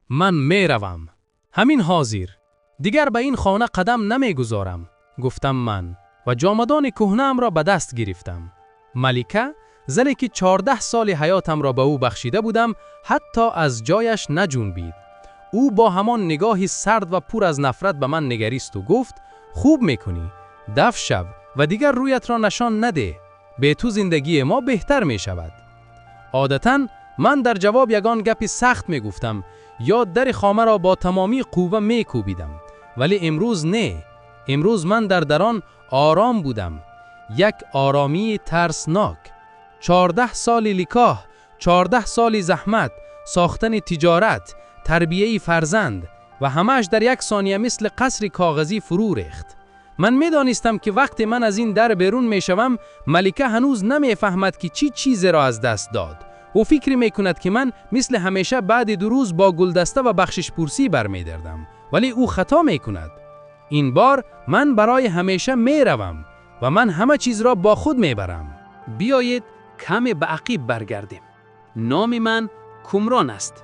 Ман меравам. Ҳамин ҳозир. Дигар ба ин хона қадам намегузорам, гуфтам ман ва ҷомадони кӯҳнаамро ба даст гирифтам. Малика, зане ки 14 соли ҳаётамро ба ӯ бахшида будам, ҳатто аз ҷояш наҷунбид. Ӯ бо ҳамон нигоҳи сард ва пур аз нафрат ба ман нигаристу гуфт: «Хуб мекунӣ, даф шав ва дигар рӯятро нишон надеҳ. Бе ту зиндагии мо беҳтар мешавад». Одатан ман дар ҷавоб ягон гапи сахт мегуфтам ё дари хонаро бо тамомии қувва мекӯбидам. Вале имрӯз не. Имрӯз ман дар дарун ором будам. Як оромии тарснок. 14 соли никоҳ, 14 соли заҳмат, сохтани тиҷорат, тарбияи фарзанд ва ҳамааш дар як сония мисли қасри коғазӣ фурӯ рехт. Ман медонистам, ки вақте ман аз ин дар берун мешавам, Малика ҳанӯз намефаҳмад, ки чӣ чизеро аз даст дод. Ӯ фикр мекунад, ки ман мисли ҳамеша баъди 2 рӯз бо гулдаста ва бахшишпурсӣ бармегардам. Вале ӯ хато мекунад. Ин бор ман барои ҳамеша меравам ва ман ҳама чизро бо худ мебарам. Биёед, каме ба ақиб баргардем. Номи ман Кумрон аст.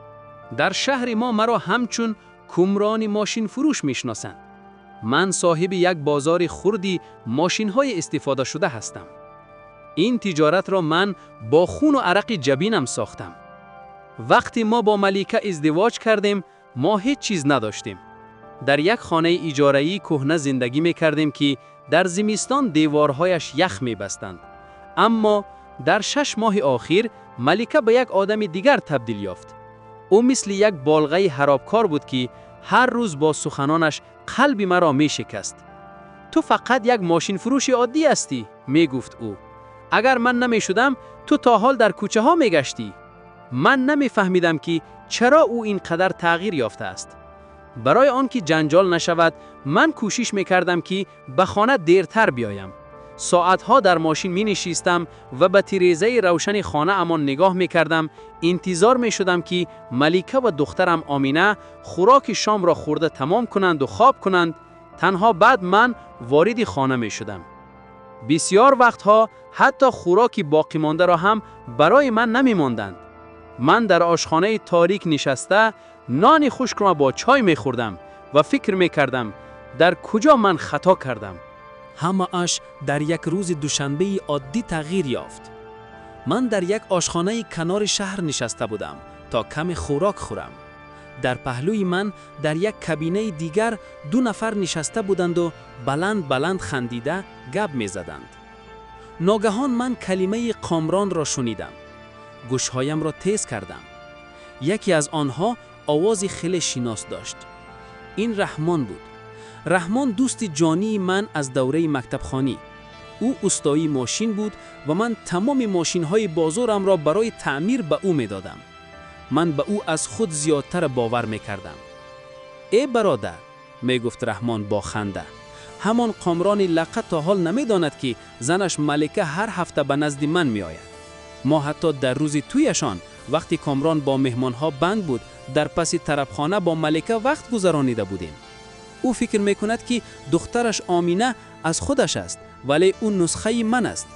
Дар шаҳри мо маро ҳамчун Кумрони мошинфурӯш мешиносанд. Ман соҳиби як бозори хурди мошинҳои истифодашуда ҳастам. Ин тиҷоратро ман бо хуну арақи ҷабинам сохтам. Вақте мо бо Малика издивоҷ кардем, мо ҳеҷ чиз надоштем. Дар як хонаи иҷораии кӯҳна зиндагӣ мекардем, ки дар зимистон деворҳояш ях мебастанд. Аммо дар 6 моҳи охир Малика ба як одами дигар табдил ёфт. Ӯ мисли як болғаи харобкор буд, ки ҳар рӯз бо суханонаш қалби маро мешикаст. «Ту фақат як мошинфурӯши оддӣ ҳастӣ», мегуфт ӯ. «Агар ман намешудам, ту то ҳол дар кӯчаҳо мегаштӣ». Ман намефаҳмидам, ки чаро ӯ ин қадар тағйир ёфтааст. Барои он ки ҷанҷол нашавад, ман кӯшиш мекардам, ки ба хона дертар биёям. Соатҳо дар мошин менишистам ва ба тирезаи равшани хонаамон нигоҳ мекардам, интизор мешудам, ки Малика ва духтарам Омина хӯроки шомро хӯрда тамом кунанду хоб кунанд. Танҳо баъд ман вориди хона мешудам. Бисёр вақтҳо ҳатто хӯроки боқимондаро ҳам барои ман намемонданд. Ман дар ошхонаи торик нишаста нони хушкро бо чой мехӯрдам ва фикр мекардам, дар куҷо ман хато кардам. Ҳамааш дар як рӯзи душанбеи оддӣ тағйир ёфт. Ман дар як ошхонаи канори шаҳр нишаста будам, то каме хӯрок хӯрам. Дар паҳлӯи ман дар як кабинаи дигар ду нафар нишаста буданду баланд баланд хандида гап мезаданд. Ногаҳон ман калимаи Комронро шунидам. Гӯшҳоямро тез кардам. Яке аз онҳо овози хеле шинос дошт. Ин Раҳмон буд. Раҳмон, дӯсти ҷонии ман аз давраи мактабхонӣ. Ӯ устои мошин буд ва ман тамоми мошинҳои бозорамро барои таъмир ба ӯ медодам. Ман ба ӯ аз худ зиёдтар бовар мекардам. «Э бародар», мегуфт Раҳмон бо ханда, «ҳамон Комрони лақа то ҳол намедонад, ки занаш Малика ҳар ҳафта ба назди ман меояд. Мо ҳатто дар рӯзи тӯяшон, вақти Комрон бо меҳмонҳо банд буд, дар паси тарабхона бо Малика вақт гузаронида будем. Ӯ фикр мекунад, ки духтараш Омина аз худаш аст, вале ӯ нусхаи ман аст.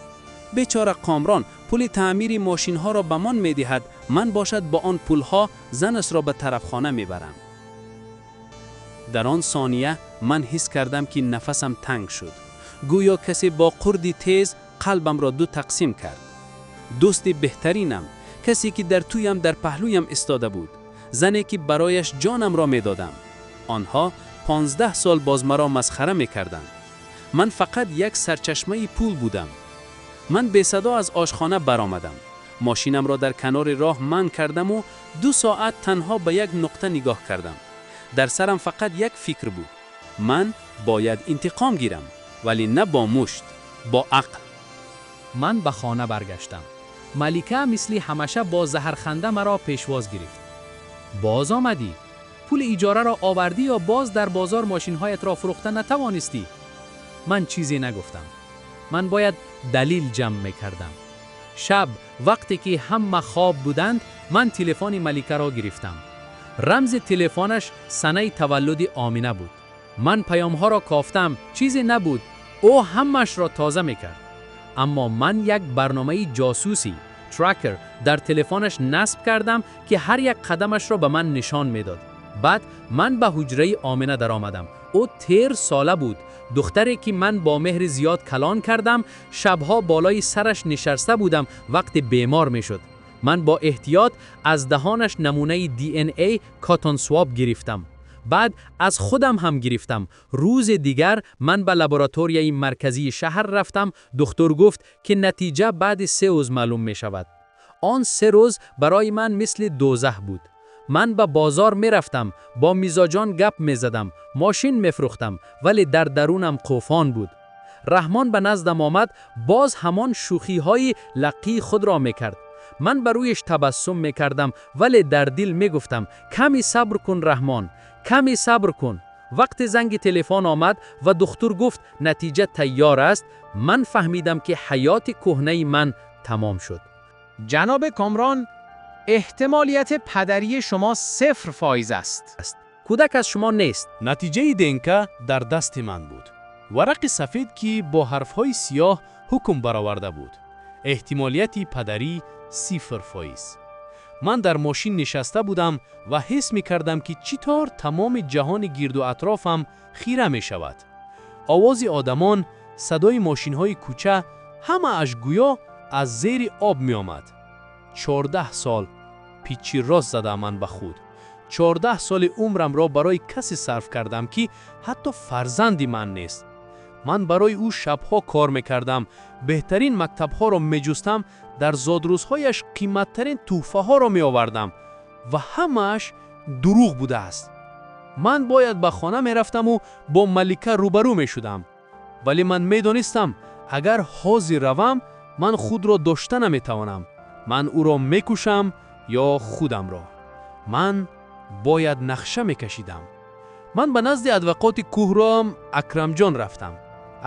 Бечора Комрон пули таъмири мошинҳоро ба ман медиҳад, ман бошад бо он пулҳо занашро ба тарабхона мебарам». Дар он сония ман ҳис кардам, ки нафасам танг шуд. Гӯё касе бо қурди тез қалбамро ду тақсим кард. Дӯсти беҳтаринам, касе ки дар тӯям дар паҳлӯям истода буд, зане ки барояш ҷонамро медодам, онҳо 15 сол боз маро масхара мекарданд. Ман фақат як сарчашмаи пул будам. Ман бесадо аз ошхона баромадам. Мошинамро дар канори роҳ манъ кардаму 2 соат танҳо ба як нуқта нигоҳ кардам. Дар сарам фақат як фикр буд: ман бояд интиқом гирам, вале на бо мушт, бо ақл. Ман ба хона баргаштам. Малика мисли ҳамеша бо заҳрханда маро пешвоз гирифт. «Боз омадӣ? Пули иҷораро овардӣ ё боз дар бозор мошинҳоятро фурӯхта натавонистӣ?» Ман чизе нагуфтам. Ман бояд далил ҷамъ мекардам. Шаб, вақте ки ҳама хоб буданд, ман телефони Маликаро гирифтам. Рамзи телефонаш санаи таваллуди Омина буд. Ман паёмҳоро кофтам, чизе набуд. Ӯ ҳамаашро тоза мекард. Аммо ман як барномаи ҷосусӣ, tracker, дар телефонаш насб кардам, ки ҳар як қадамашро ба ман нишон медод. Баъд ман ба ҳуҷраи Омина даромадам. Ӯ 3 сола буд. Духтаре ки ман бо меҳри зиёд калон кардам, шабҳо болои сараш нишаста будам вақте бемор мешуд. Ман бо эҳтиёт аз даҳонаш намунаи DNA cotton swab гирифтам. Баъд аз худам ҳам гирифтам. Рӯзи дигар ман ба лабораторияи марказии шаҳр рафтам. Духтур гуфт, ки натиҷа баъди 3 рӯз маълум мешавад. Он 3 рӯз барои ман мисли дӯзах буд. Ман ба бозор мерафтам, бо мизоҷон гап мезадам, мошин мефурӯхтам, вале дар дарунам тӯфон буд. Раҳмон ба наздам омад, боз ҳамон шӯхиҳои лақии худро мекард. Ман ба рӯяш табассум мекардам, вале дар дил мегуфтам: каме сабр кун, Раҳмон, каме сабр кун. Вақте занги телефон омад ва духтур гуфт, натиҷа тайёр аст, ман фаҳмидам, ки ҳаёти кӯҳнаи ман тамом шуд. جناب کامران، احتمالیت پدری شما 0% است. Кӯдак аз шумо нест. Натиҷаи ДНК дар дасти ман буд. Варақи сафед, ки бо ҳарфҳои сиёҳ ҳукм бароварда буд. Эҳтимолияти падарӣ 0%. Ман дар мошин нишаста будам ва ҳис мекардам, ки чӣ тавр тамоми ҷаҳони гирду атрофам хира мешавад. Овози одамон, садои мошинҳои кӯча, ҳамааш гӯё аз зери об меомад. 14 сол пичи рост задам ман ба худ. 14 соли умрамро барои касе сарф кардам, ки ҳатто фарзанди ман нест. Ман барои ӯ шабҳо кор мекардам, беҳтарин мактабҳоро меҷустам, дар зодрӯзҳояш қиматтарин тӯҳфаҳоро меовардам ва ҳамааш дурӯғ будааст. Ман бояд ба хона мерафтаму бо Малика рӯбарӯ мешудам, вале ман медонистам, агар ҳозир равам, ман худро дошта наметавонам. Ман ӯро мекушам ё худамро. Ман бояд нақша мекашидам. Ман ба назди адвокати кӯҳроам Акрамҷон рафтам.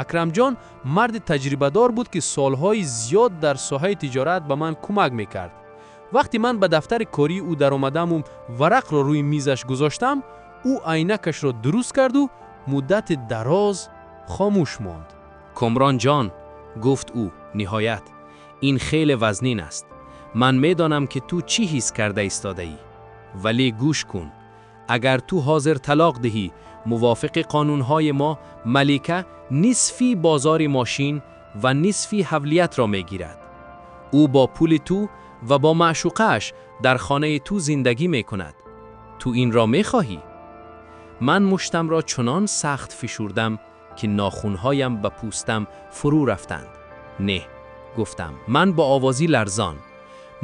Акрамҷон марди таҷрибадор буд, ки солҳои зиёд дар соҳаи тиҷорат ба ман кӯмак мекард. Вақте ман ба дафтари кории ӯ даромадаму варақро рӯи мизаш гузоштам, ӯ айнакашро дуруст карду муддати дароз хомӯш монд. Комрон ҷон, гуфт ӯ ниҳоят, ин хеле вазнин аст. Ман медонам, ки ту чӣ ҳис карда истодаӣ, вале гӯш кун. Агар ту ҳозир талоқ диҳӣ, мувофиқи қонунҳои мо Малика нисфи бозори мошин ва нисфи ҳавлиятро мегирад. Ӯ бо пули ту ва бо маъшуқааш дар хонаи ту зиндагӣ мекунад. Ту инро мехоҳӣ? Ман муштамро чунон сахт фишурдам, ки нохунҳоям ба пӯстам фурӯ рафтанд. Не, гуфтам ман бо овози ларзон.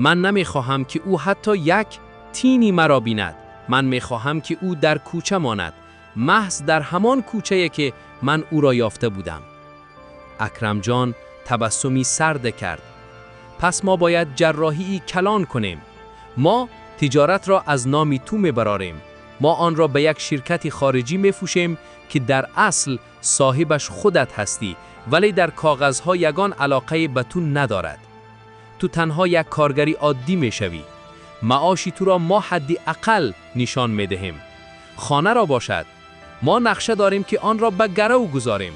Ман намехоҳам, ки ӯ ҳатто як тинӣ маро бинад. Ман мехоҳам, ки ӯ дар кӯча монад, маҳз дар ҳамон кӯчае, ки ман ӯро ёфта будам. Акрамҷон табассуми сард кард. Пас мо бояд ҷарроҳии калон кунем. Мо тиҷоратро аз номи ту мебарорем. Мо онро ба як ширкати хориҷӣ мефурӯшем, ки дар асл соҳибаш худат ҳастӣ, вале дар коғазҳо ягон алоқае ба ту надорад. Ту танҳо як коргари оддӣ мешавӣ. Маоши туро мо ҳадди ақал нишон медиҳем. Хонаро бошад, мо нақша дорем, ки онро ба гарав гузорем.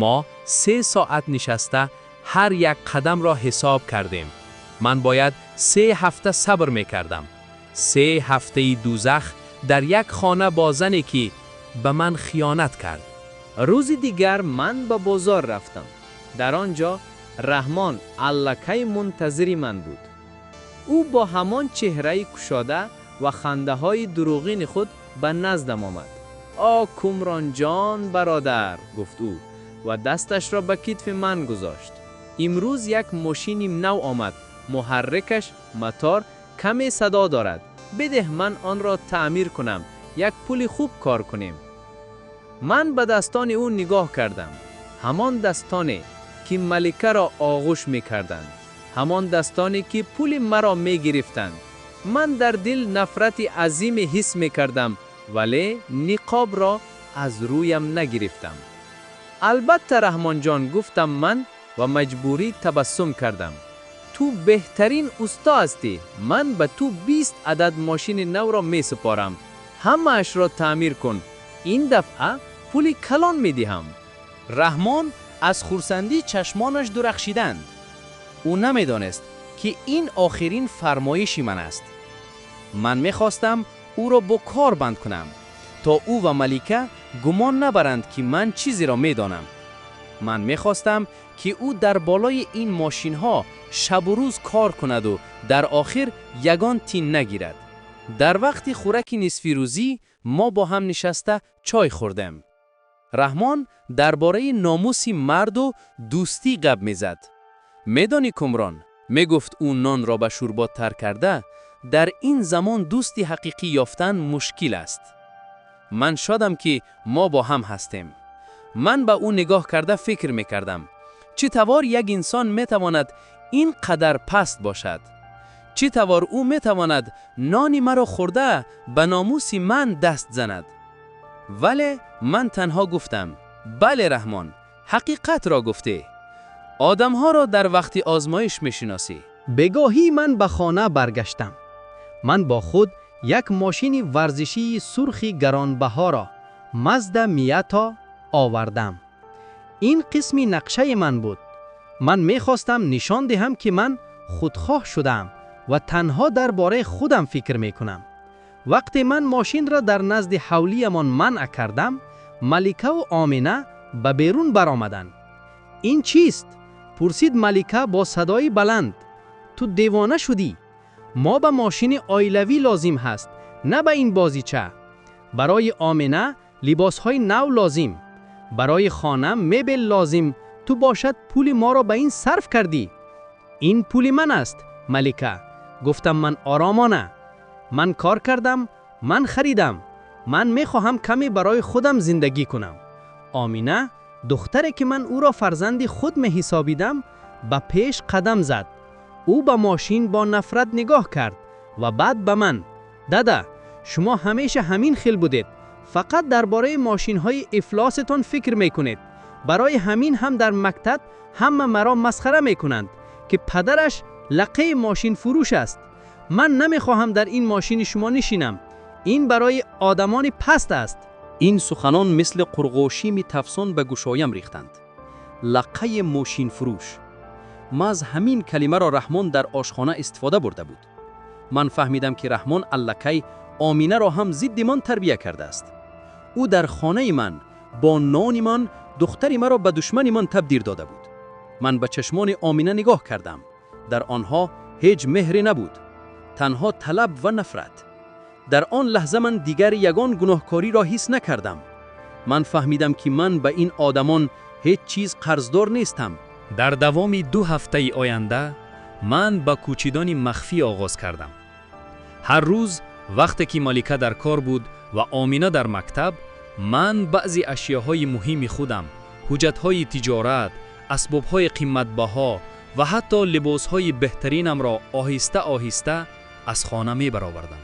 Мо 3 соат нишаста ҳар як қадамро ҳисоб кардем. Ман бояд 3 ҳафта сабр мекардам. 3 ҳафтаи дӯзах дар як хона бо зане, ки ба ман хиёнат кард. Рӯзи дигар ман ба бозор рафтам. Дар он ҷо Раҳмон аллакай мунтазири ман буд. Ӯ бо ҳамон чеҳраи кушода ва хандаҳои дурӯғини худ ба наздам омад. О, Кумронҷон, бародар, гуфт ӯ ва дасташро ба китфи ман гузошт. Имрӯз як мошини нав омад. Муҳаррикаш, мотор, каме садо дорад. Бидеҳ, ман онро таъмир кунам, як пули хуб кор кунем. Ман ба дастони ӯ нигоҳ кардам, ҳамон дастоне, ки Маликаро оғӯш мекарданд, ҳамон дастоне, ки пули маро мегирифтанд. Ман дар дил нафрати азиме ҳис мекардам, вале ниқобро аз рӯям нагирифтам. Албатта, Раҳмонҷон, гуфтам ман ва маҷбурӣ табассум кардам. Ту беҳтарин усто ҳастӣ. Ман ба ту 20 адад мошини навро месупорам. Ҳамаашро таъмир кун. Ин дафъа пули калон медиҳам. Раҳмон аз хурсандӣ чашмонаш дурахшиданд. Ӯ намедонист, ки ин охирин фармоиши ман аст. Ман мехостам ӯро бо кор банд кунам, то ӯ ва Малика гумон набаранд, ки ман чизеро медонам. Ман мехостам, ки ӯ дар болои ин мошинҳо шабу рӯз кор кунаду дар охир ягон тин нагирад. Дар вақти хӯраки нисфирӯзӣ мо бо ҳам нишаста чой хӯрдем. Раҳмон дар бораи номуси марду дӯстӣ гап мезад. Медонӣ, Кумрон, мегуфт ӯ нонро ба шӯрбо тар карда, дар ин замон дӯсти ҳақиқӣ ёфтан мушкил аст. Ман шодам, ки мо бо ҳам ҳастем. Ман ба ӯ нигоҳ карда фикр мекардам: чӣ тавр як инсон метавонад ин қадар паст бошад? Чӣ тавр ӯ метавонад нони маро хӯрда ба номуси ман даст занад? Вале ман танҳо гуфтам: бале, Раҳмон, ҳақиқатро гуфтӣ. Одамҳоро дар вақти озмоиш мешиносӣ. Бегоҳӣ ман ба хона баргаштам. Ман бо худ як мошини варзишии сурхи гаронбаҳоро, Мазда Миата, овардам. Ин қисми нақшаи ман буд. Ман мехостам нишон диҳам, ки ман худхоҳ шудаам ва танҳо дар бораи худам фикр мекунам. Вақте ман мошинро дар назди ҳавлиямон манъ кардам, Маликаву Омина ба берун баромаданд. Ин чист? Пурсид Малика бо садои баланд. Ту девона шудӣ? Мо ба мошини оилавӣ лозим ҳаст, на ба ин бозича. Барои Омина либосҳои нав лозим, барои хона мебел лозим. Ту бошад пули моро ба ин сарф кардӣ. Ин пули ман аст, Малика, гуфтам ман оромона. Ман кор кардам, ман харидам. Ман мехоҳам каме барои худам зиндагӣ кунам. Омина, духтаре ки ман ӯро фарзанди худ меҳисобидам, ба пеш қадам зад. Ӯ ба мошин бо нафрат нигоҳ кард ва баъд ба ман. Дада, шумо ҳамеша ҳамин хел будед. Фақат дар бораи мошинҳои ифлосатон фикр мекунед. Барои ҳамин ҳам дар мактаб ҳама маро масхара мекунанд, ки падараш лақаи мошинфурӯш аст. Ман намехоҳам дар ин мошини шумо нишинам. Ин барои одамони паст аст. Ин суханон мисли қурғошими тафсон ба гӯшоям рехтанд. Лақаи мошинфурӯш. Маҳз ҳамин калимаро Раҳмон дар ошхона истифода бурда буд. Ман фаҳмидам, ки Раҳмон аллакай Оминаро ҳам зидди ман тарбия кардааст. Ӯ дар хонаи ман бо нони ман духтари маро ба душмани ман табдил дода буд. Ман ба чашмони Омина нигоҳ кардам. Дар онҳо ҳеҷ меҳре набуд, танҳо талаб ва нафрат. Дар он лаҳза ман дигар ягон гуноҳкориро ҳис накардам. Ман фаҳмидам, ки ман ба ин одамон ҳеҷ чиз қарздор нестам. Дар давоми 2 ҳафтаи оянда ман ба кӯчидани махфӣ оғоз кардам. Ҳар рӯз вақте ки Малика дар кор буд ва Омина дар мактаб, ман баъзе ашёҳои муҳими худам, ҳуҷҷатҳои тиҷорат, асбобҳои қиматбаҳо ва ҳатто либосҳои беҳтаринамро оҳиста оҳиста аз хона мебаровардам.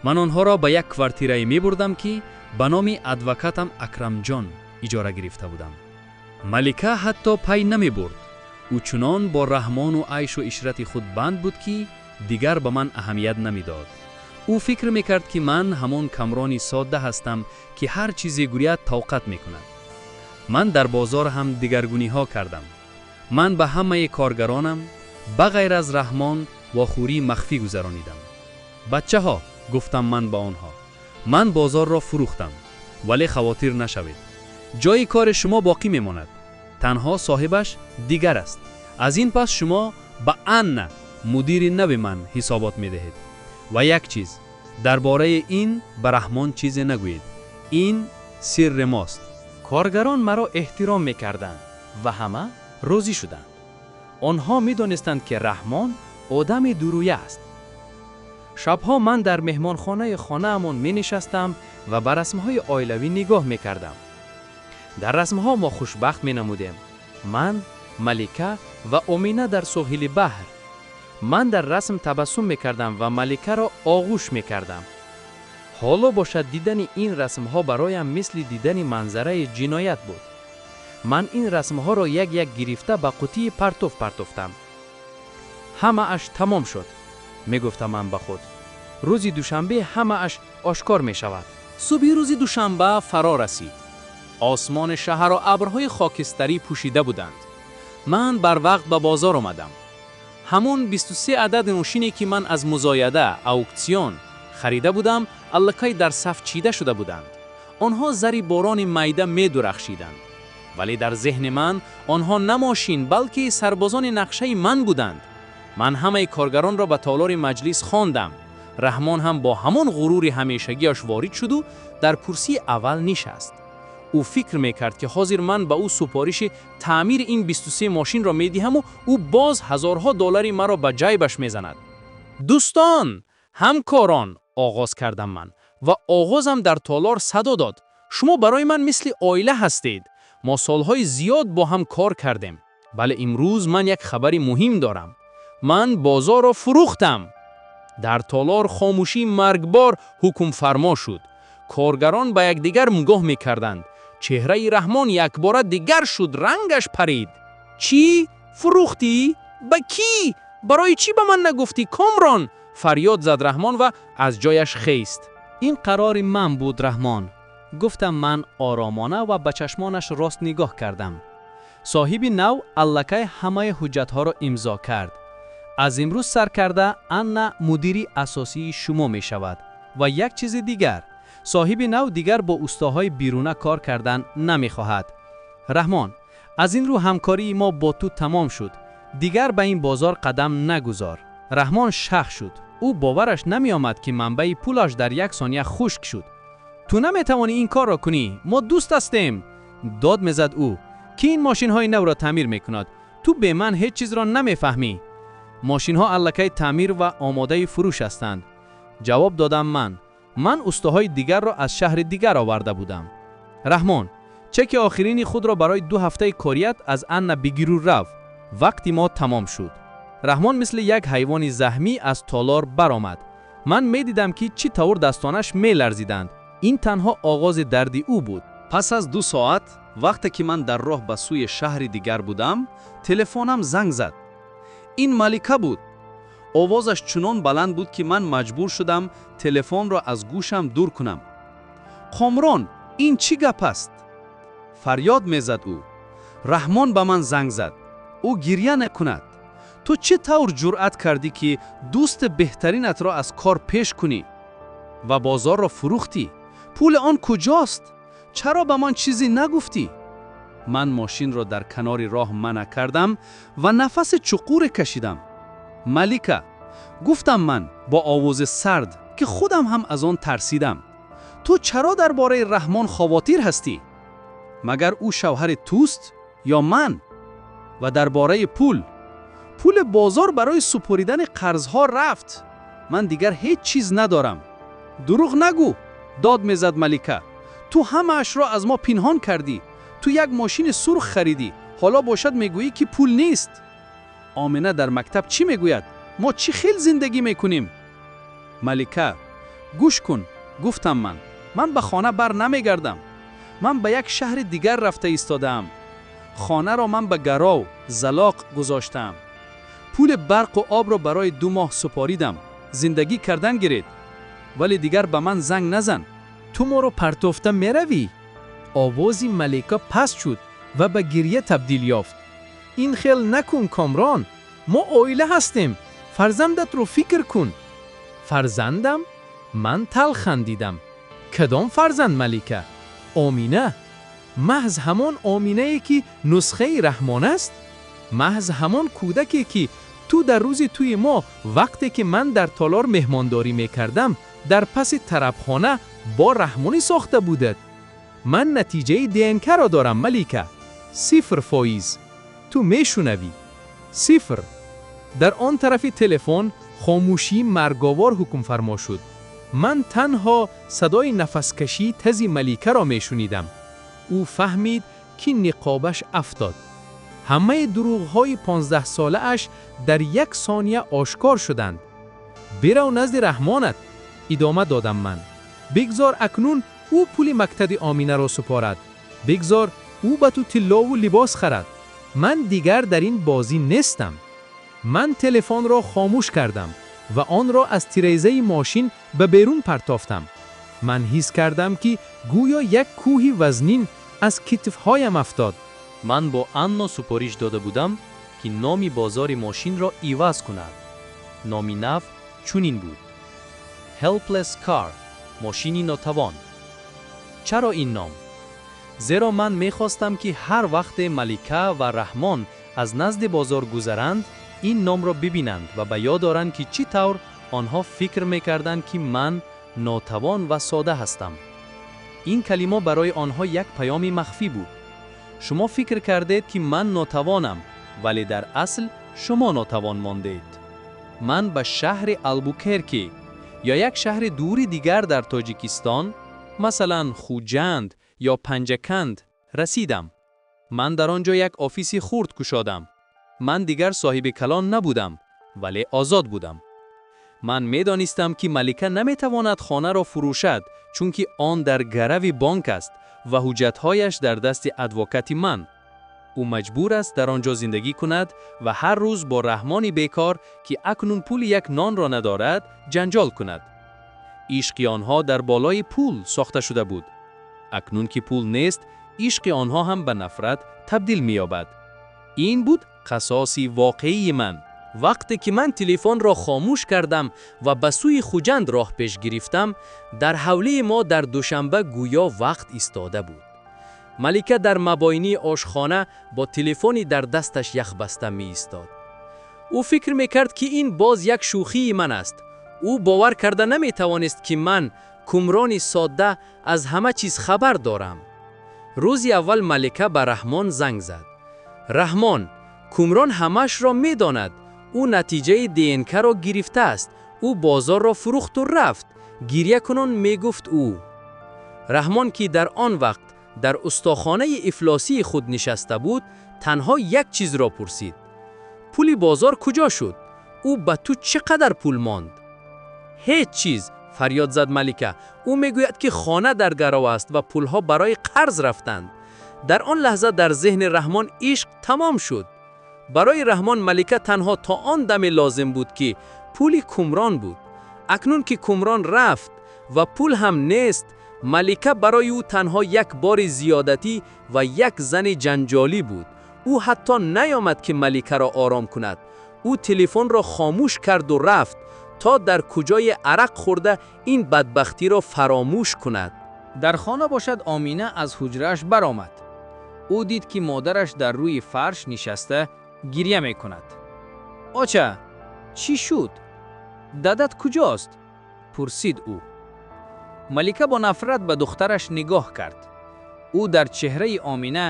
Ман онҳоро ба як квартирае мебурдам, ки ба номи адвокатам Акрамҷон иҷора гирифта будам. Малика ҳатто пай намебурд. Ӯ чунон бо Раҳмону айшу ишрати худ банд буд, ки дигар ба ман аҳамият намедод. Ӯ фикр мекард, ки ман ҳамон Камрони содда ҳастам, ки ҳар чизе гӯяд тоқат мекунад. Ман дар бозор ҳам дигаргуниҳо кардам. Ман ба ҳамаи коргаронам ба ғайр аз Раҳмон вохӯрии махфӣ гузаронидам. Бачаҳо, гуфтам ман ба онҳо, ман бозорро фурӯхтам, вале хавотир нашавед. Ҷои кори шумо боқӣ мемонад, танҳо соҳибаш дигар аст. Аз ин пас шумо ба Анна, мудири нави ман, ҳисобот медиҳед. Ва як чиз: дар бораи ин ба Раҳмон чизе нагӯед. Ин сирри мост. Коргарон маро эҳтиром мекарданд ва ҳама розӣ шуданд. Онҳо медонистанд, ки Раҳмон одами дурӯя аст. Шабҳо ман дар меҳмонхонаи хонаамон менишастам ва ба расмҳои оилавӣ нигоҳ мекардам. Дар расмҳо мо хушбахт менамудем: ман, Малика ва Омина дар соҳили баҳр. Ман дар расм табассум мекардам ва Маликаро оғӯш мекардам. Ҳоло бошад, дидани ин расмҳо бароям мисли дидани манзараи ҷиноят буд. Ман ин расмҳоро як як гирифта ба қутии партов партофтам. Ҳамааш тамом шуд, мегуфтам ман ба худ. Рӯзи душанбе ҳамааш ошкор мешавад. Субҳи рӯзи душанба фаро расид. Осмони шаҳрро абрҳои хокистарӣ пӯшида буданд. Ман барвақт ба бозор омадам. Ҳамон 23 адад мошине, ки ман аз музояда, аукцион, Харида будам, аллакай дар саф чида шуда буданд. Онҳо зари борони майда медурахшиданд. Вале дар зеҳни ман онҳо на мошин, балки сарбозони нақшаи ман буданд. Ман ҳамаи коргаронро ба толори маҷлис хондам. Раҳмон ҳам бо ҳамон ғурури ҳамешагиаш ворид шуду дар курсии аввал нишаст. Ӯ фикр мекард, ки ҳозир ман ба ӯ супориши таъмири ин 23 мошинро медиҳаму ӯ боз ҳазорҳо доллари маро ба ҷайбаш мезанад. Дӯстон, ҳамкорон, оғоз кардам ман ва овозам дар толор садо дод. Шумо барои ман мисли оила ҳастед. Мо солҳои зиёд бо ҳам кор кардем. Вале имрӯз ман як хабари муҳим дорам. Ман бозорро фурӯхтам. Дар толор хомӯшии маргбор ҳукмфармо шуд. Коргарон ба якдигар нигоҳ мекарданд. Чеҳраи Раҳмон якбора дигар шуд, рангаш парид. Чӣ? Фурӯхтӣ? Ба кӣ? Барои чӣ ба ман нагуфтӣ, Комрон? Фарёд зад Раҳмон ва аз ҷояш хест. Ин қарори ман буд, Раҳмон, гуфтам ман оромона ва ба чашмонаш рост нигоҳ кардам. Соҳиби нав аллакай ҳамаи ҳуҷҷатҳоро имзо кард. Аз имрӯз сар карда Анна мудири асосии шумо мешавад. Ва як чизи дигар. Соҳиби нав дигар бо устоҳои беруна кор кардан намехоҳад. Раҳмон, аз ин рӯ ҳамкории мо бо ту тамом шуд. Дигар ба ин бозор қадам нагузор. Раҳмон шах шуд. Ӯ бовараш намеомад, ки манбаи пулаш дар як сония хушк шуд. Ту наметавонӣ ин корро кунӣ. Мо дӯст ҳастем. Дод мезад ӯ. Кӣ ин мошинҳои навро таъмир мекунад? Ту бе ман ҳеҷ чизро намефаҳмӣ. Мошинҳо аллакай таъмир ва омодаи фурӯш ҳастанд. Ҷавоб додам ман. Ман устоҳои дигарро аз шаҳри дигар оварда будам. Раҳмон, чеки охирини худро барои 2 ҳафтаи корият аз Анна бигиру рав. Вақти мо тамом шуд. Раҳмон мисли як ҳайвони заҳмӣ аз толор баромад. Ман медидам, ки чӣ тавр дастонаш меларзиданд. Ин танҳо оғози дарди ӯ буд. Пас аз 2 соат, вақте ки ман дар роҳ ба сӯи шаҳри дигар будам, телефонам занг зад. Ин Малика буд. Овозаш чунон баланд буд, ки ман маҷбур шудам телефонро аз гӯшам дур кунам. Комрон, ин чӣ гап аст? Фарёд мезад ӯ. Раҳмон ба ман занг зад. Ӯ гиря накунад. Ту чӣ тавр ҷуръат кардӣ, ки дӯсти беҳтаринатро аз кор пеш кунӣ? Ва бозорро фурӯхтӣ? Пули он куҷост? Чаро ба ман чизе нагуфтӣ? Ман мошинро дар канори роҳ манъ кардам ва нафаси чуқуре кашидам. Малика, гуфтам ман бо овози сард, ки худам ҳам аз он тарсидам. Ту чаро дар бораи Раҳмон хавотир ҳастӣ? Магар ӯ шавҳари туст ё ман? Ва дар бораи пул? Пули бозор барои супоридани қарзҳо рафт. Ман дигар ҳеҷ чиз надорам. Дурӯғ нагӯ, дод мезад Малика. Ту ҳамаашро аз мо пинҳон кардӣ. Ту як мошини сурх харидӣ. Ҳоло бошад мегӯӣ, ки пул нест. Омина дар мактаб чӣ мегӯяд? Мо чӣ хел зиндагӣ мекунем? Малика, гӯш кун, гуфтам ман. Ман ба хона бар намегардам. Ман ба як шаҳри дигар рафта истодаам. Хонаро ман ба гаров, залоқ гузоштаам. Пули барқу обро барои 2 моҳ супоридам. Зиндагӣ кардан гиред. Вале дигар ба ман занг назан. Ту моро партофта меравӣ? Овози Малика паст шуд ва ба гирья табдил ёфт. Ин хел накун, Комрон. Мо оила ҳастем. Фарзандатро фикр кун. Фарзандам? Ман талх хандидам. Кадом фарзанд, Малика? Омина? Маҳз ҳамон Оминае, ки нусхаи Раҳмон аст? Маҳз ҳамон кӯдаке, ки ту дар рӯзи тӯи мо, вақте ки ман дар толор меҳмондорӣ мекардам, дар паси тарабхона бо Раҳмонӣ сохта будад. Ман натиҷаи ДНК-ро дорам, Малика. 0%. Ту мешунавӣ. 0. Дар он тарафи телефон хомӯшии марговор ҳукмфармо шуд. Ман танҳо садои нафаскашии тези Маликаро мешунидам. Ӯ фаҳмид, ки ниқобаш афтод. Ҳамаи дурӯғҳои 15-солааш дар як сония ошкор шуданд. Бирав назди Раҳмонат, идома додам ман. Бигзор акнун ӯ пули мактаби Оминаро супорад. Бигзор ӯ ба ту тиллову либос харад. Ман дигар дар ин бозӣ нестам. Ман телефонро хомӯш кардам ва онро аз тирезаи мошин ба берун партофтам. Ман ҳис кардам, ки гӯё як кӯҳи вазнин аз китфҳоям афтод. Ман бо Анно супориш дода будам, ки номи бозори мошинро иваз кунад. Номи нав чунин буд. Helpless Car, мошини нотавон. Чаро ин ном? Зеро ман мехостам, ки ҳар вақте Малика ва Раҳмон аз назди бозор гузаранд, ин номро бибинанд ва ба ёд оранд, ки чӣ тавр онҳо фикр мекарданд, ки ман нотавон ва сода ҳастам. Ин калима барои онҳо як паёми махфӣ буд. Шумо фикр кардед, ки ман нотавонам, вале дар асл шумо нотавон мондед. Ман ба шаҳри Албукерки ё як шаҳри дури дигар дар Тоҷикистон, масалан, Хуҷанд ё Панҷаканд, расидам. Ман дар он ҷо як офиси хурд кушодам. Ман дигар соҳиби калон набудам, вале озод будам. Ман медонистам, ки Малика наметавонад хонаро фурӯшад, чунки он дар гарави бонк аст ва ҳуҷҷатҳояш дар дасти адвокати ман. Ӯ маҷбур аст дар он ҷо зиндагӣ кунад ва ҳар рӯз бо Раҳмони бекор, ки акнун пули як нонро надорад, ҷанҷол кунад. Ишқи онҳо дар болои пул сохта шуда буд. Акнун ки пул нест, ишқи онҳо ҳам ба нафрат табдил меёбад. Ин буд қасоси воқеии ман. Вақте ки ман телефонро хомӯш кардам ва ба сӯи Хуҷанд роҳ пеш гирифтам, дар ҳавлии мо дар Душанбе гӯё вақт истода буд. Малика дар мабойни ошхона бо телефони дар дасташ яхбаста меистод. Ӯ фикр мекард, ки ин боз як шӯхии ман аст. Ӯ бовар карда наметавонист, ки ман, Кумрони содда, аз ҳама чиз хабар дорам. Рӯзи аввал Малика ба Раҳмон занг зад. «Раҳмон, Кумрон ҳамаашро медонад. Ӯ натиҷаи ДНК-ро гирифтааст. Ӯ бозорро фурӯхту рафт», гирьякунон мегуфт ӯ. Раҳмон, ки дар он вақт дар устохонаи ифлосии худ нишаста буд, танҳо як чизро пурсид: «Пули бозор куҷо шуд? Ӯ ба ту чӣ қадар пул монд?» «Ҳеҷ чиз», фарёд зад Малика. «Ӯ мегӯяд, ки хона дар гарав аст ва пулҳо барои қарз рафтанд». Дар он лаҳза дар зеҳни Раҳмон ишқ тамом шуд. Барои Раҳмон Малика танҳо то он даме лозим буд, ки пули Кумрон буд. Акнун ки Кумрон рафт ва пул ҳам нест, Малика барои ӯ танҳо як бори зиёдатӣ ва як зани ҷанҷолӣ буд. Ӯ ҳатто наёмад, ки Маликаро ором кунад. Ӯ телефонро хомӯш карду рафт, то дар куҷое арақ хӯрда ин бадбахтиро фаромӯш кунад. Дар хона бошад, Омина аз ҳуҷрааш баромад. Ӯ дид, ки модараш дар рӯи фарш нишаста гирья мекунад. «Оча, чӣ шуд? Дадат куҷост?» пурсид ӯ. Малика бо нафрат ба духтараш нигоҳ кард. Ӯ дар чеҳраи Омина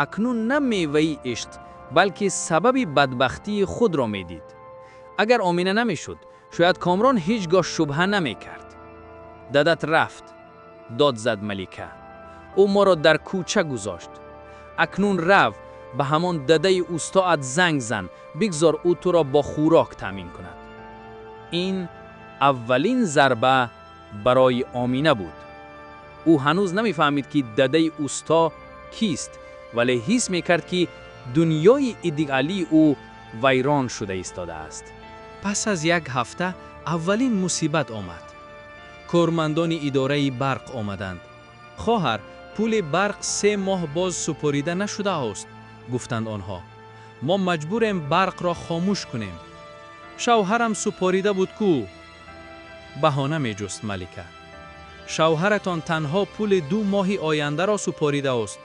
акнун на меваи ишқ, балки сабаби бадбахтии худро медид. Агар Омина намешуд, шояд Комрон ҳеҷ гоҳ шубҳа намекард. «Дадат рафт», дод зад Малика. «Ӯ моро дар кӯча гузошт. Акнун рав, ба ҳамон дадаи устоат занг зан, бигзор ӯ туро бо хӯрок таъмин кунад». Ин аввалин зарба барои Омина буд. Ӯ ҳанӯз намефаҳмид, ки дадаи усто кист, вале ҳис мекард, ки дунёи идеалии ӯ вайрон шуда истодааст. Пас аз як ҳафта аввалин мусибат омад. Кормандони идораи барқ омаданд. «Хоҳар, пули барқ 3 моҳ боз супорида нашудааст», гуфтанд онҳо. «Мо маҷбурем барқро хомӯш кунем». «Шавҳарам супорида буд ку», баҳона меҷуст Малика. «Шавҳаратон танҳо пули 2 моҳи ояндаро супоридааст,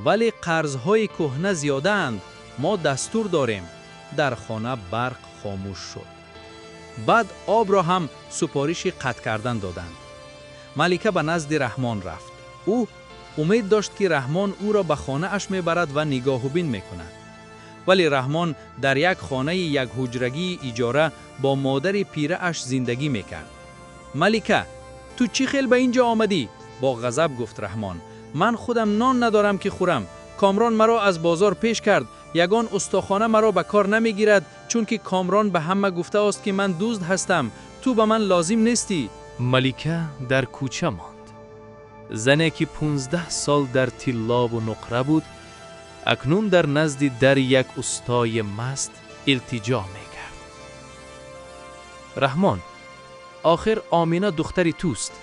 вале қарзҳои кӯҳна зиёдаанд. Мо дастур дорем». Дар хона барқ хомӯш шуд. Баъд обро ҳам супориши қатъ кардан доданд. Малика ба назди Раҳмон рафт. Ӯ умед дошт, ки Раҳмон ӯро ба хонааш мебарад ва нигоҳубин мекунад. Вале Раҳмон дар як хонаи якҳуҷрагии иҷора бо модари пирааш зиндагӣ мекард. «Малика, ту чӣ хел ба ин ҷо омадӣ?» бо ғазаб гуфт Раҳмон. «Ман худам нон надорам, ки хӯрам. Комрон маро аз бозор пеш кард. Ягон устохона маро ба кор намегирад, чунки Комрон ба ҳама гуфтааст, ки ман дузд ҳастам. Ту ба ман лозим нестӣ». Малика дар кӯча монд. Зане, ки 15 сол дар тиллову нуқра буд, акнун дар назди дари як устои маст илтиҷо мекард. «Раҳмон, охир Омина духтари туст.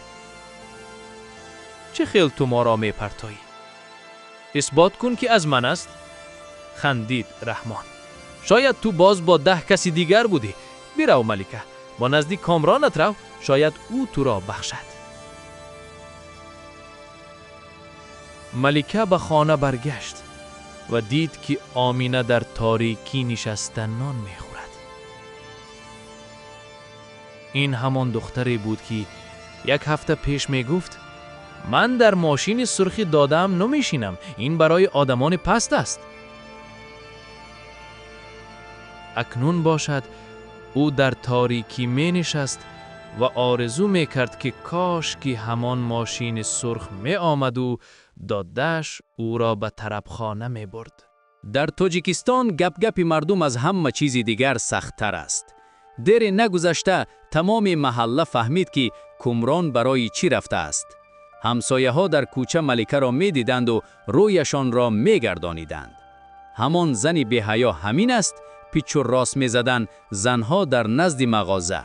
Чӣ хел ту моро мепартоӣ? Исбот кун, ки аз ман аст», хандид Раҳмон. «Шояд ту боз бо 10 каси дигар будӣ. Бирав, Малика. Ба назди Комронат рав, шояд ӯ туро бахшад. Малика ба хона баргашт ва дид, ки Омина дар торикӣ нишаста нон мехӯрад. Ин ҳамон духтаре буд, ки як ҳафта пеш мегуфт: «Ман дар мошини сурхи додаам намешинам, ин барои одамони паст аст». Акнун бошад, ӯ дар торикӣ менишаст ва орзу мекард, ки кош ки ҳамон мошини сурх меомаду додааш ӯро ба тарабхона мебурд. Дар Тоҷикистон гап-гапи мардум аз ҳама чизи дигар сахттар аст. Дере нагузашта тамоми маҳалла фаҳмид, ки Кумрон барои чӣ рафтааст. Ҳамсояҳо дар кӯча Маликаро медиданду рӯяшонро мегардониданд. «Ҳамон зани беҳаё ҳамин аст», пичу рост мезаданд занҳо дар назди мағоза.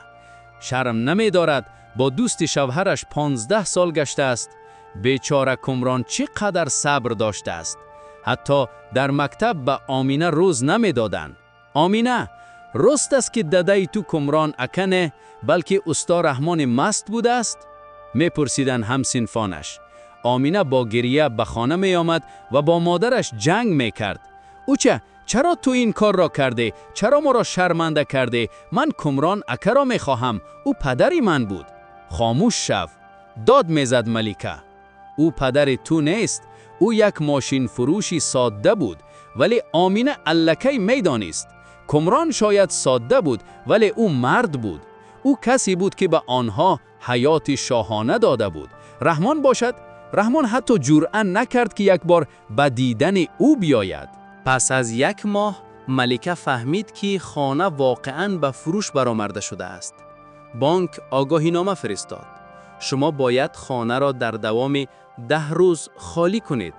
«Шарм намедорад, бо дӯсти шавҳараш 15 сол гаштааст. Бечора Кумрон чӣ қадар сабр доштааст». Ҳатто дар мактаб ба Омина рӯз намедоданд. «Омина, рост аст, ки дадаи ту Кумрон ака не, балки усто Раҳмони маст будааст?» мепурсиданд ҳамсинфонаш. Омина бо гирия ба хона меомад ва бо модараш ҷанг мекард. «Уча, чаро ту ин корро кардӣ? Чаро моро шарманда кардӣ? Ман Кумрон акаро мехоҳам, ӯ падари ман буд». «Хомӯш шав», дод мезад Малика. «Ӯ падари ту нест, ӯ як мошинфурӯши содда буд». Вале Омина аллакай медонист: Кумрон шояд содда буд, вале ӯ мард буд. Ӯ касе буд, ки ба онҳо ҳаёти шоҳона дода буд. Раҳмон бошад, Раҳмон ҳатто ҷуръат накард, ки як бор ба дидани ӯ биёяд. Пас аз як моҳ Малика фаҳмид, ки хона воқеан ба фурӯш баромарда шудааст. Бонк огоҳинома фиристод: шумо бояд хонаро дар давоми 10 рӯз холӣ кунед.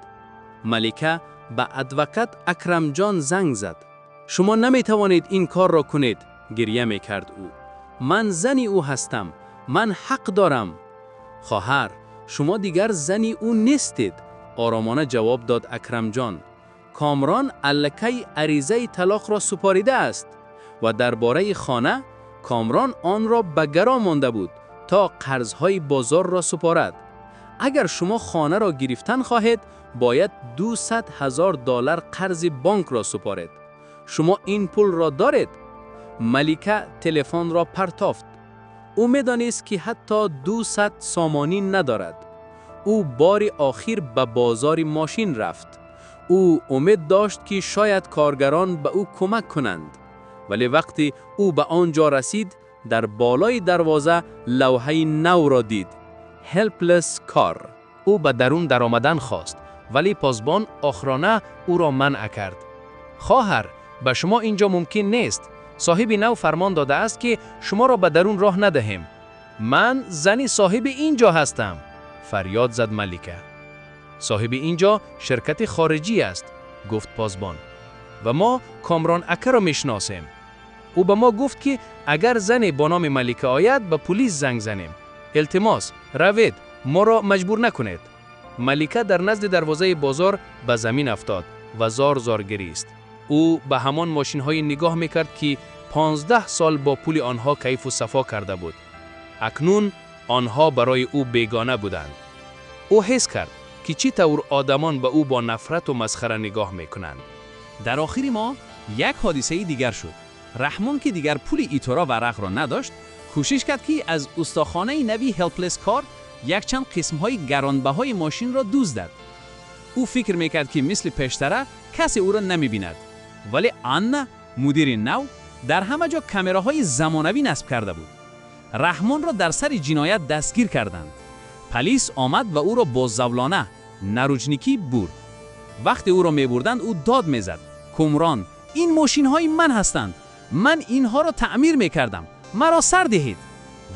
Малика ба адвокат Акрамҷон занг зад. «Шумо наметавонед ин корро кунед», гиря мекард ӯ. «Ман зани ӯ ҳастам, ман ҳақ дорам». «Хоҳар, шумо дигар зани ӯ нестед», оромона ҷавоб дод Акрамҷон. «Комрон аллакай аризаи талоқро супоридааст. Ва дар бораи хона, Комрон онро ба гарав монда буд, то қарзҳои бозорро супорад. Агар шумо хонаро гирифтан хоҳед, бояд 200 000 доллар қарзи бонкро супоред. Шумо ин пулро доред?» Малика телефонро партофт. Ӯ медонист, ки ҳатто 200 сомонӣ надорад. Ӯ бори охир ба бозори мошин рафт. Ӯ умед дошт, ки шояд коргарон ба ӯ кӯмак кунанд. Вале вақте ӯ ба он ҷо расид, дар болои дарвоза лавҳаи навро дид: Helpless Car. Ӯ ба дарун даромадан хост, вале посбон охрана ӯро манъ кард. «Хоҳар, ба шумо ин ҷо мумкин нест. Соҳиби нав фармон додааст, ки шуморо ба дарун роҳ надиҳем». «Ман зани соҳиби ин ҷо ҳастам», фарёд зад Малика. «Соҳиби ин ҷо ширкати хориҷӣ аст», гуфт посбон, «ва мо Комрон акаро мешиносем. Ӯ ба мо гуфт, ки агар зане бо номи Малика ояд, ба пулис занг занем. Илтимос, равед, моро маҷбур накунед». Малика дар назди дарвозаи бозор ба замин афтод ва зор зор гирист. Ӯ ба ҳамон мошинҳое нигоҳ мекард, ки 15 сол бо пули онҳо кайфу сафо карда буд. Акнун онҳо барои ӯ бегона буданд. Ӯ ҳис кард, ки чӣ тавр одамон ба ӯ бо нафрату масхара нигоҳ мекунанд. Дар охири моҳ як ҳодисаи дигар шуд. Раҳмон, ки дигар пули итора ва арақро надошт, кӯшиш кард, ки аз устохонаи нави Helpless Car якчанд қисмҳои гаронбаҳои мошинро дуздад. Ӯ фикр мекард, ки мисли пештара касе ӯро намебинад. Вале Анна, мудири нав, дар ҳама ҷо камераҳои замонавӣ насб карда буд. Раҳмонро дар сари ҷиноят дастгир карданд. Палис омад ва ӯро бо завлона, наручники, бурд. Вақте ӯро мебурданд, ӯ дод мезад: «Кумрон, ин мошинҳои ман ҳастанд, ман инҳоро таъмир мекардам, маро сар диҳед».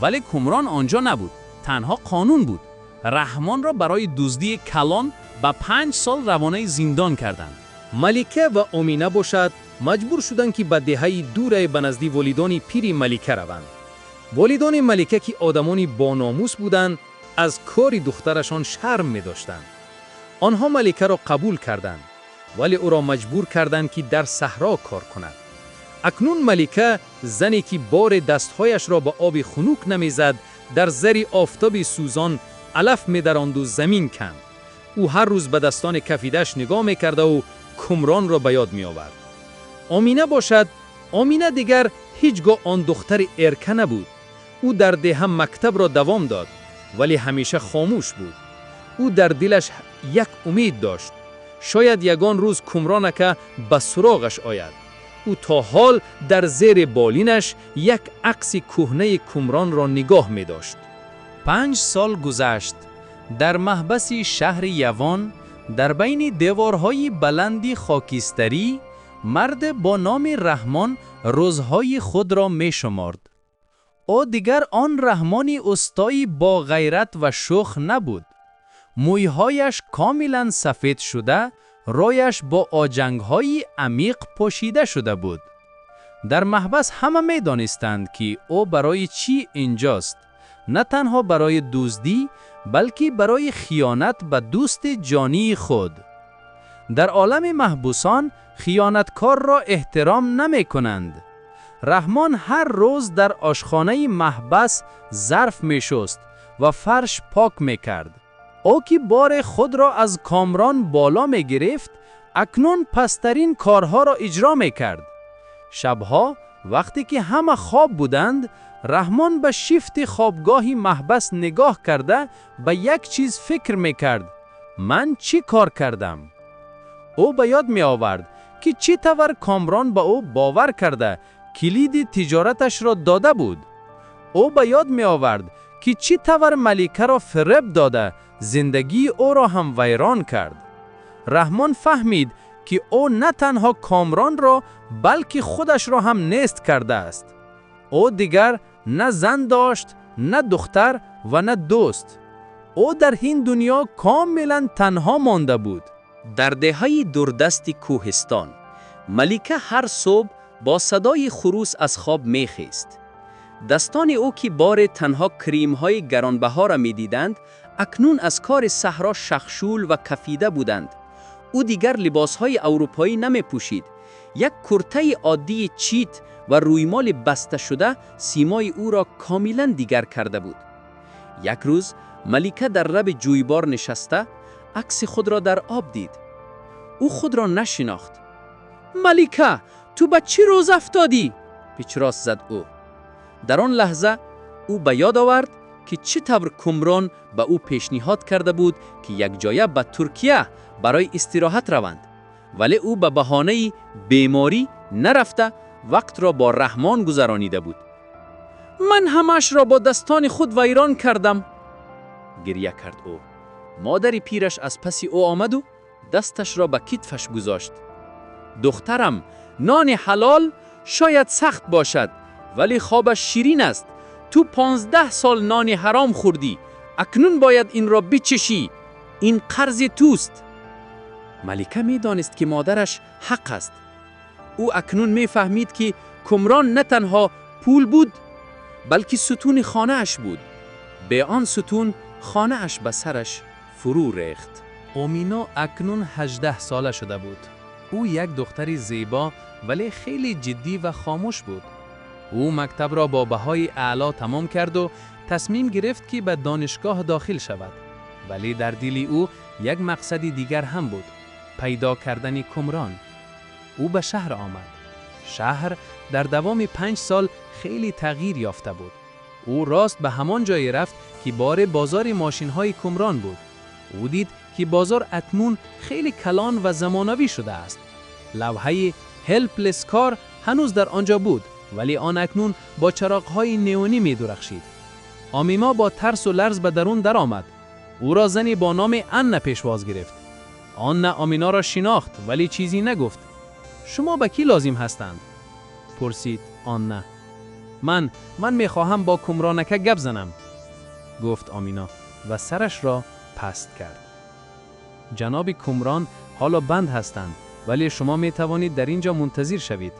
Вале Кумрон он ҷо набуд, танҳо қонун буд. Раҳмонро барои дуздии калон ба 5 сол равонаи зиндон карданд. Малика ва Омина бошад, маҷбур шуданд, ки ба деҳаи дурае ба назди волидони пири Малика раванд. Волидони Малика, ки одамони бономус буданд, аз кори духтарашон шарм медоштанд. Онҳо Маликаро қабул карданд, вале ӯро маҷбур карданд, ки дар саҳро кор кунад. Акнун Малика, зане ки боре дастҳояшро ба оби хунук намезад, дар зери офтоби сӯзон алаф медаронду замин канд. Ӯ ҳар рӯз ба дастони кафидааш нигоҳ мекардаву Кумронро ба ёд меовард. Омина бошад, Омина дигар ҳеҷ гоҳ он духтари эрка набуд. Ӯ дар деҳа мактабро давом дод, вале ҳамеша хомӯш буд. Ӯ дар дилаш як умед дошт. Шояд ягон рӯз Кумрон ака ба суроғаш ояд. Ӯ то ҳол дар зери болинаш як акси кӯҳнаи Кумронро нигоҳ медошт. 5 сол гузашт. Дар маҳбаси шаҳри Явон, дар байни деворҳои баланди хокистарӣ, марде бо номи Раҳмон рӯзҳои худро мешуморд. Ӯ дигар он Раҳмони устои боғайрат ва шӯх набуд. Мӯйҳояш комилан сафед шуда, рӯяш бо оҷангҳои амиқ пӯшида шуда буд. Дар маҳбас ҳама медонистанд, ки ӯ барои чӣ инҷост: на танҳо барои дуздӣ, балки барои хиёнат ба дӯсти ҷонии худ. Дар олами маҳбусон хиёнаткорро эҳтиром намекунанд. Раҳмон ҳар рӯз дар ошхонаи маҳбас зарф мешуст ва фарш пок мекард. Ӯ ки боре худро аз Комрон боло мегирифт, акнун пасттарин корҳоро иҷро мекард. Шабҳо, вақте ки ҳама хоб буданд, Раҳмон ба шифти хобгоҳи маҳбас нигоҳ карда, ба як чиз фикр мекард: ман чӣ кор кардам? Ӯ ба ёд меовард, ки чӣ тавр Комрон ба ӯ бовар карда, калиди тиҷораташро дода буд. Ӯ ба ёд меовард, ки чӣ тавр Маликаро фиреб дода, зиндагии ӯро ҳам вайрон кард. Раҳмон фаҳмид, ки ӯ на танҳо Комронро, балки худашро ҳам нест кардааст. Ӯ дигар на зан дошт, на духтар ва на дӯст. Ӯ дар ин дунё комилан танҳо монда буд. Дар деҳаи дурдасти кӯҳистон Малика ҳар субҳ бо садои хурӯс аз хоб мехест. Дастони ӯ, ки боре танҳо кремҳои гаронбаҳоро медиданд, акнун аз кори саҳро шахшул ва кафида буданд. Ӯ дигар либосҳои аврупоӣ намепӯшид. Як куртаи оддии чит ва рӯймоли басташуда симои ӯро комилан дигар карда буд. Як рӯз Малика дар лаби ҷӯйбор нишаста, акси худро дар об дид. Ӯ худро нашинохт. «Малика, ту ба чӣ рӯз афтодӣ?» пичрос зад ӯ. Дар он лаҳза ӯ ба ёд овард, ки чӣ тавр Кумрон ба ӯ пешниҳод карда буд, ки якҷоя ба Туркия барои истироҳат раванд, вале ӯ ба баҳонаи беморӣ нарафта, вақтро бо Раҳмон гузаронида буд. «Ман ҳамаашро бо дастони худ вайрон кардам», гиря кард ӯ. Модари пираш аз паси ӯ омаду дасташро ба китфаш гузошт. «Духтарам, нони ҳалол шояд сахт бошад, вале хобаш ширин аст. Ту 15 сол нони ҳаром хӯрдӣ, акнун бояд инро бичашӣ. Ин қарзи туст». Малика медонист, ки модараш ҳақ аст. Ӯ акнун мефаҳмид, ки Кумрон на танҳо пул буд, балки сутуни хонааш буд. Бе он сутун хонааш ба сараш фурӯ рехт. Омино акнун 18 сола шуда буд. Ӯ як духтари зебо, вале хеле ҷиддӣ ва хомӯш буд. Ӯ мактабро бо баҳои аъло тамом карду тасмим гирифт, ки ба донишгоҳ дохил шавад. Вале дар дили ӯ як мақсади дигар ҳам буд: пайдо кардани Кумрон. Ӯ ба шаҳр омад. Шаҳр дар давоми 5 сол хеле тағйир ёфта буд. Ӯ рост ба ҳамон ҷое рафт, ки боре бозори мошинҳои Кумрон буд. Ӯ дид, ки бозор акнун хеле калон ва замонавӣ шудааст. Лавҳаи Helpless Car ҳанӯз дар он ҷо буд, вале он акнун бо чароғҳои неонӣ медурахшид. Омино бо тарсу ларз ба дарун даромад. Ӯро зане бо номи Анна пешвоз гирифт. Анна Оминоро шинохт, вале чизе нагуфт. «Шумо ба кӣ лозим ҳастанд?» пурсид Анна. Ман мехоҳам бо Кумрон ака гап занам», гуфт Омино ва сарашро паст кард. «Ҷаноби Кумрон ҳоло банд ҳастанд, вале шумо метавонед дар ин ҷо мунтазир шавед».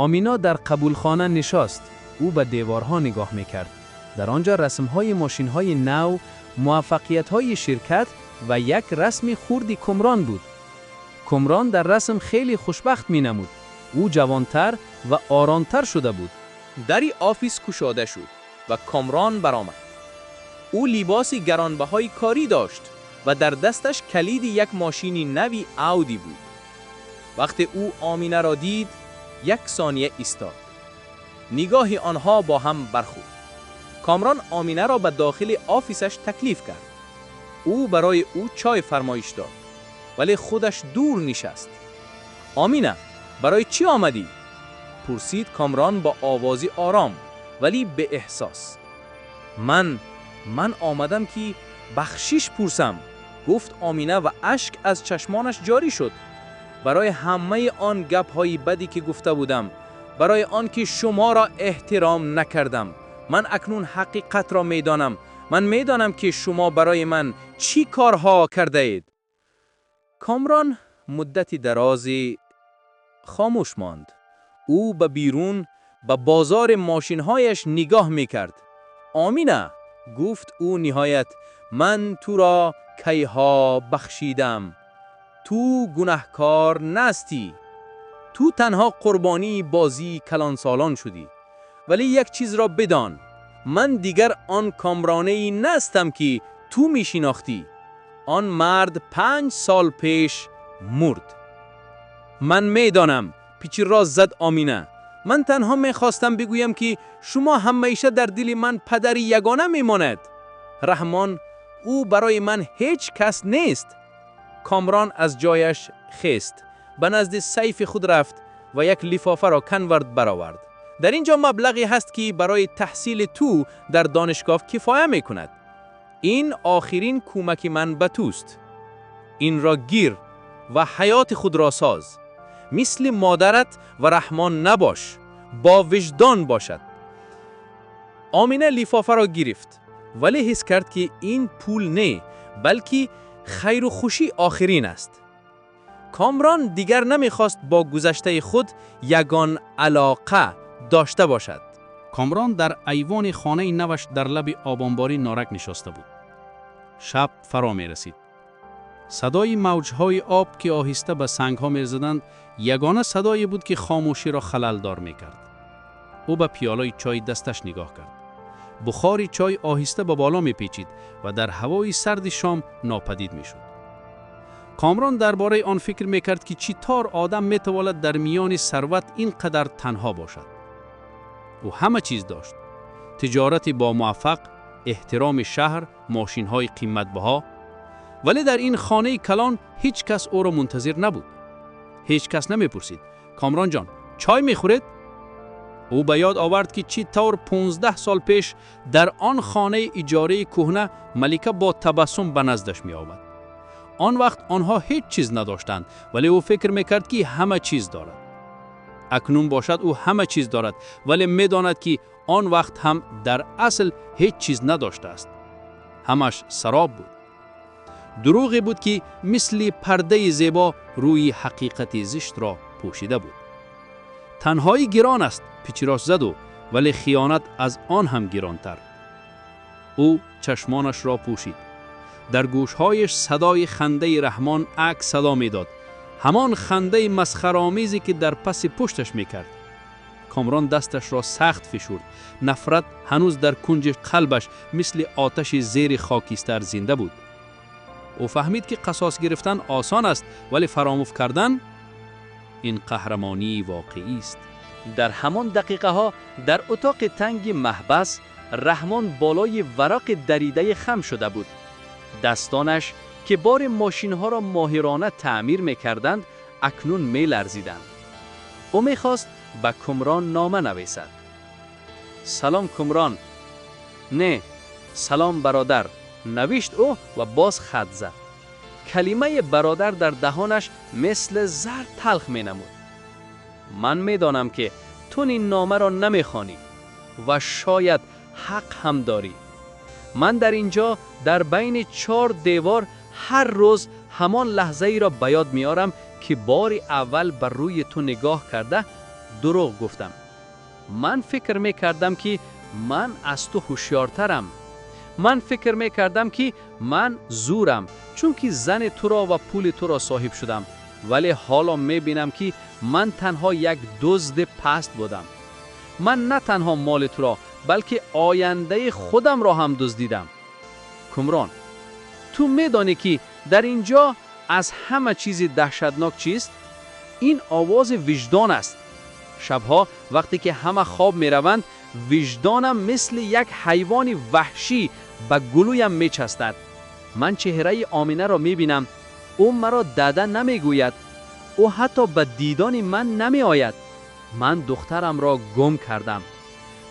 Омино дар қабулхона нишаст. Ӯ ба деворҳо нигоҳ мекард. Дар он ҷо расмҳои мошинҳои нав, муваффақиятҳои ширкат ва як расми хурди Кумрон буд. Кумрон дар расм хеле хушбахт менамуд. Ӯ ҷавонтар ва оромтар шуда буд. Дари офис кушода шуд ва Комрон баромад. Ӯ либоси гаронбаҳои корӣ дошт ва дар дасташ калиди як мошини нави Ауди буд. Вақте ӯ Оминаро дид, як сония истод. Нигоҳи онҳо бо ҳам бархӯрд. Комрон Оминаро ба дохили офисаш таклиф кард. Ӯ барои ӯ чой фармоиш дод, вале худаш дур нишаст. «Омина, барои чӣ омадӣ?» пурсид Комрон бо овози ором, вале беэҳсос. Ман омадам, ки бахшиш пурсам», гуфт Омина ва ашк аз чашмонаш ҷорӣ шуд. «Барои ҳамаи он гапҳои бадӣ, ки гуфта будам, барои он ки шуморо эҳтиром накардам. Ман акнун ҳақиқатро медонам. Ман медонам, ки шумо барои ман чӣ корҳо кардаед». Комрон муддати дарозе хомӯш монд. Ӯ ба берун, ба бозори мошинҳояш нигоҳ мекард. «Омина», гуфт ӯ ниҳоят, «ман туро кайҳо бахшидам. Ту гунаҳкор нестӣ. Ту танҳо қурбонии бозии калонсолон шудӣ. Вале як чизро бидон: ман дигар он Комронае нестам, ки ту мешинохтӣ. Он мард 5 сол пеш мурд». «Ман медонам», пичиррос зад Омина. «Ман танҳо мехостам бигӯям, ки шумо ҳамеша дар дили ман падари ягона мемонед. Раҳмон, ӯ барои ман ҳеҷ кас нест». Комрон аз ҷояш хест, ба назди сейфи худ рафт ва як лифофаро конверт баровард. «Дар ин ҷо маблағе ҳаст, ки барои таҳсили ту дар донишгоҳ кифоя мекунад. Ин охирин кӯмаки ман ба туст. Инро гир ва ҳаёти худро соз. Мисли модарат ва Раҳмон набош, бо виҷдон бошад». Омина лифофаро гирифт, вале ҳис кард, ки ин пул не, балки хайру хушии охирин аст. Комрон дигар намехост бо гузаштаи худ ягон алоқа дошта бошад. Комрон дар айвони хонаи наваш дар лаби обанбори Норак нишаста буд. Шаб фаро мерасид. Садои мавҷҳои об, ки оҳиста ба сангҳо мезаданд, ягона садое буд, ки хомӯширо халалдор мекард. Ӯ ба пиёлаи чойи дасташ нигоҳ кард. Бухори чой оҳиста ба боло мепечид ва дар ҳавои сарди шом нопадид мешуд. Комрон дар бораи он фикр мекард, ки чӣ тавр одам метавонад дар миёни сарват ин қадар танҳо бошад. Ӯ ҳама чиз дошт: тиҷорати бомуваффақ, эҳтироми шаҳр, мошинҳои қиматбаҳо, вале дар ин хонаи калон ҳеҷ кас ӯро мунтазир набуд. Ҳеҷ кас намепурсид: «Комронҷон, чой мехӯред?» Ӯ ба ёд овард, ки чӣ тавр 15 сол пеш дар он хонаи иҷораи кӯҳна Малика бо табассум ба наздаш меомад. Он вақт онҳо ҳеҷ чиз надоштанд, вале ӯ фикр мекард, ки ҳама чиз дорад. Акнун бошад, ӯ ҳама чиз дорад, вале медонад, ки он вақт ҳам дар асл ҳеҷ чиз надоштааст. Ҳамаш сароб буд, дурӯғе буд, ки мисли пардаи зебо рӯи ҳақиқати зиштро пӯшида буд. Танҳоӣ гирон аст, пичиррос зад ӯ, вале хиёнат аз он ҳам гиронтар. Ӯ чашмонашро пӯшид. Дар гӯшҳояш садои хандаи Раҳмон акс садо медод, ҳамон хандаи масхараомезе, ки дар паси пушташ мекард. Комрон дасташро сахт фишурд. Нафрат ҳанӯз дар кунҷи қалбаш мисли оташи зери хокистар зинда буд. Ӯ фаҳмид, ки қасос гирифтан осон аст, вале фаромӯш кардан ин қаҳрамонии воқеӣ аст. Дар ҳамон дақиқаҳо дар утоқи танги маҳбас Раҳмон болои варақи даридаи хам шуда буд. Дастонаш, ки бори мошинҳоро моҳирона таъмир мекарданд, акнун меларзиданд. Ӯ мехост ба Кумрон нома нависад. «Салом, Кумрон», не, «Салом, бародар», навишт ӯ ва боз хат зад. Калимаи бародар дар даҳонаш мисли заҳр талх менамуд. «Ман медонам, ки ту ин номаро намехонӣ ва шояд ҳақ ҳам дорӣ. Ман дар ин ҷо, дар байни чор девор, ҳар рӯз ҳамон лаҳзаеро ба ёд меорам, ки бори аввал ба рӯи ту нигоҳ карда дурӯғ гуфтам. Ман фикр мекардам, ки ман аз ту ҳушёртарам. Ман фикр мекардам, ки ман зӯрам, чунки зани туро ва пули туро соҳиб шудам. Вале ҳоло мебинам, ки ман танҳо як дузди паст будам. Ман на танҳо моли туро, балки ояндаи худамро ҳам дуздидам. Кумрон, ту медонӣ, ки дар ин ҷо аз ҳама чизи даҳшатнок чист? Ин овози виҷдон аст. Шабҳо, вақте ки ҳама хоб мераванд, виҷдонам мисли як ҳайвони ваҳшӣ ба гулӯям мечаспад. Ман чеҳраи Оминаро мебинам. Ӯ маро дада намегӯяд. Ӯ ҳатто ба дидани ман намеояд. Ман духтарамро гум кардам.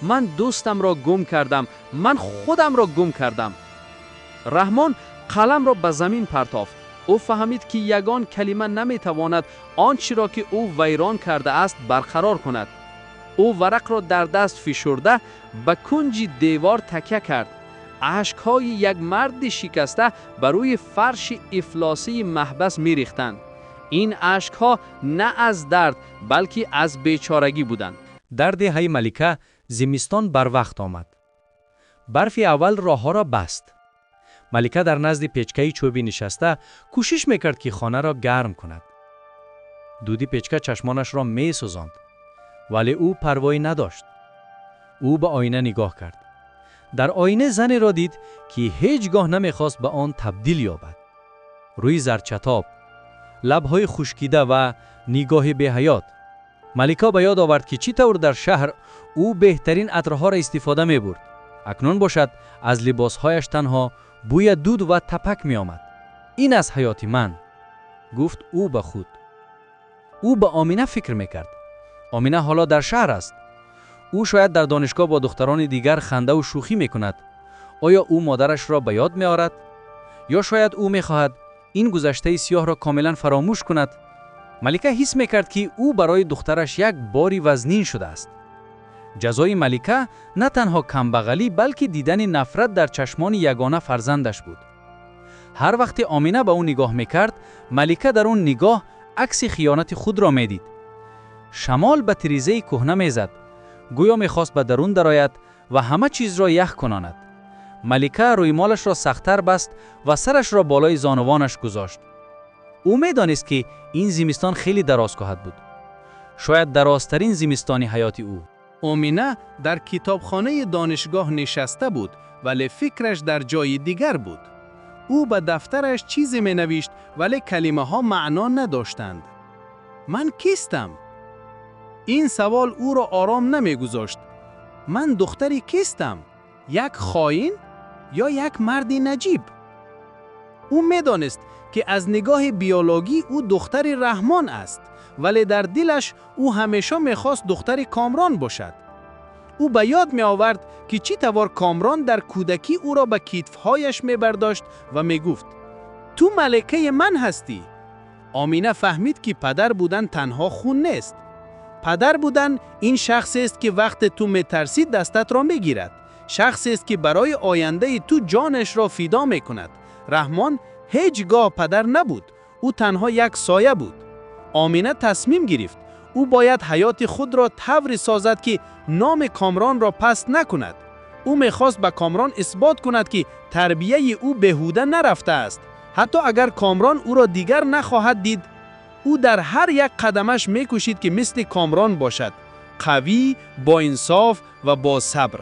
Ман дӯстамро гум кардам. Ман худамро гум кардам. Раҳмон қаламро ба замин партофт. Ӯ фаҳмид, ки ягон калима наметавонад он чиро, ки ӯ вайрон кардааст, барқарор кунад. Ӯ варақро дар даст фишурда ба кунҷи девор такя кард. Ашкҳои як марди шикаста ба рӯи фарши ифлосии маҳбас мерехтанд. Ин ашкҳо на аз дард, балки аз бечорагӣ буданд. Дар деҳаи Малика зимистон барвақт омад. Барфи аввал роҳҳоро баст. Малика дар назди печкаи чӯбӣ нишаста кӯшиш мекард, ки хонаро гарм кунад. Дуди печка чашмонашро месӯзонд, вале ӯ парвоӣ надошт. Ӯ ба оина нигоҳ кард. Дар оина занеро дид, ки ҳеҷ гоҳ намехост ба он табдил ёбад. Рӯи зардчатоб, лабҳои хушкида ва нигоҳи беҳаёт. Малика ба ёд овард, ки чӣ тавр дар шаҳр ӯ беҳтарин атрҳоро истифода мебурд. Акнун бошад, аз либосҳояш танҳо бӯя дуд ва тапак меомад. Ин аст ҳаёти ман, гуфт ӯ ба худ. Ӯ ба Омина фикр мекард. Омина ҳоло дар шаҳр аст. Ӯ шояд дар донишгоҳ бо духтарони дигар хандаву шӯхӣ мекунад. Оё ӯ модарашро ба ёд меорад? Ё шояд ӯ мехоҳад ин гузаштаи сиёҳро комилан фаромӯш кунад? Малика ҳис мекард, ки ӯ барои духтараш як бори вазнин шудааст. Ҷазои Малика на танҳо камбағалӣ, балки дидани нафрат дар чашмони ягона фарзандаш буд. Ҳар вақте Омина ба ӯ нигоҳ мекард, Малика дар он нигоҳ акси хиёнати худро медид. Шамол ба тирезаи кӯҳна мезад, гӯё мехост ба дарун дарояд ва ҳама чизро ях кунонад. Малика рӯймолашро сахттар баст ва сарашро болои зонувонаш гузошт. Ӯ медонист, ки ин зимистон хеле дароз хоҳад буд, шояд дарозтарин зимистони ҳаёти ӯ. Омина дар китобхонаи донишгоҳ нишаста буд, вале фикраш дар ҷои дигар буд. Ӯ ба дафтараш чизе менавишт, вале калимаҳо маъно надоштанд. Ман кистам? Ин савол ӯро ором намегузошт. Ман духтари кистам? Як хоин ё як марди наҷиб? Ӯ медонист, ки аз нигоҳи биологӣ ӯ духтари Раҳмон аст, вале дар дилаш ӯ ҳамеша мехост духтари Комрон бошад. Ӯ ба ёд меовард, ки чӣ тавр Комрон дар кӯдакӣ ӯро ба китфҳояш мебардошт ва мегуфт: «Ту маликаи ман ҳастӣ». Омина фаҳмид, ки падар будан танҳо хун нест. Падар будан ин шахсест, ки вақте ту метарсӣ, дастатро мегирад, шахсест, ки барои ояндаи ту ҷонашро фидо мекунад. Раҳмон ҳеҷ гоҳ падар набуд, ӯ танҳо як соя буд. Омина тасмим гирифт: ӯ бояд ҳаёти худро тавре созад, ки номи Комронро паст накунад. Ӯ мехост ба Комрон исбот кунад, ки тарбияи ӯ беҳуда нарафтааст, ҳатто агар Комрон ӯро дигар нахоҳад дид. Ӯ дар ҳар як қадамаш мекӯшид, ки мисли Комрон бошад: қавӣ, боинсоф ва босабр.